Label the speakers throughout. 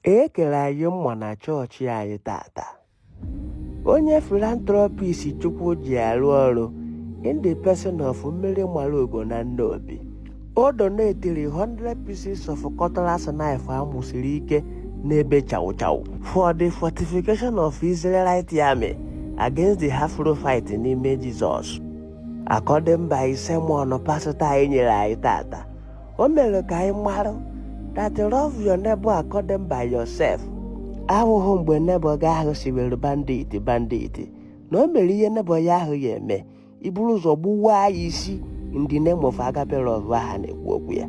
Speaker 1: E kere anyị mma na chọọchị anyị tata. Onye philanthropist Chukwu ji arụ ọrụ in the person of mmiri mara ugo na Nnobi. O donatiri 100 pieces of cutlass knife amụsiri ike na-ebe chaw chaw for the fortification of Israelite army against the Afro fight n'ime Jizọs. According by sermon pastor anyị nyere anyị tata, o mere ka anyị mara that love your neighbor according by yourself awụghị mgbe neighbor gị ahụ siwere bandit bandit na o mere ihe neighbor ya ahụ ya eme i buru ụzọ gbuwaa ya isi in the name of agape love ha na-ekwu okwu ya.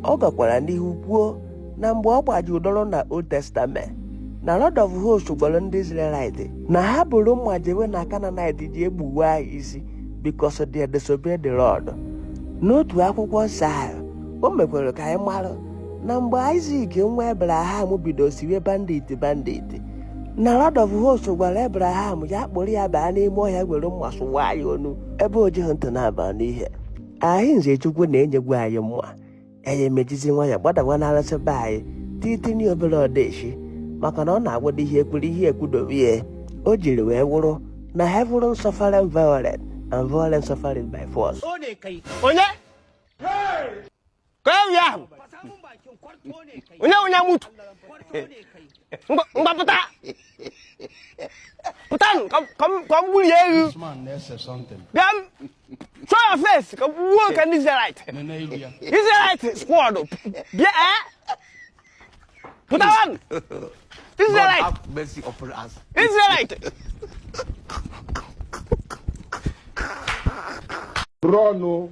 Speaker 1: Ọ gakwara n'ihu kwuo na mgbe ọ gbaji ụdọrọ na Old Testament na Lord of Hosts gwara ndị Israelite na ha buru mma jewe na Canaanite ji egbuwa ya isi because they disobeyed the Lord. N'otu akwụkwọ nsọ ahụ o mekwara ka anyị mara na mgbe Isaac nwa Abraham bido siwe bandit bandit na Lord of Hosts gwara Abraham ya kpụrụ ya baa n'ime ọhịa were mma sụwa ya onu ebe o jighị ntị na-aba n'ihe. Ahịnze Chukwu na-enyegwu anyị mma anyị emejizi nwayọ gbadawa n'arụsị be anyị titinye obere ọdeshi maka na ọ na-agwado ihe ekwuru ihe ekwudobe ya o jiri wee wụrụ na heaven suffering violent and violent suffering by force.
Speaker 2: Onye? Ka ewu ahụ. Onye onye mutu. Ngwa pụta. Pụtanụ ka m gburie ewu.
Speaker 3: This man na-ese something.
Speaker 2: Bịa show your face ka m gbuo ka ndị Israelite.
Speaker 3: Nene iru ya.
Speaker 2: Israelite squad. Bịa ee. Pụtawanụ. Israelite.
Speaker 4: God have mercy upon us.
Speaker 2: Israelite.
Speaker 5: Run, oh.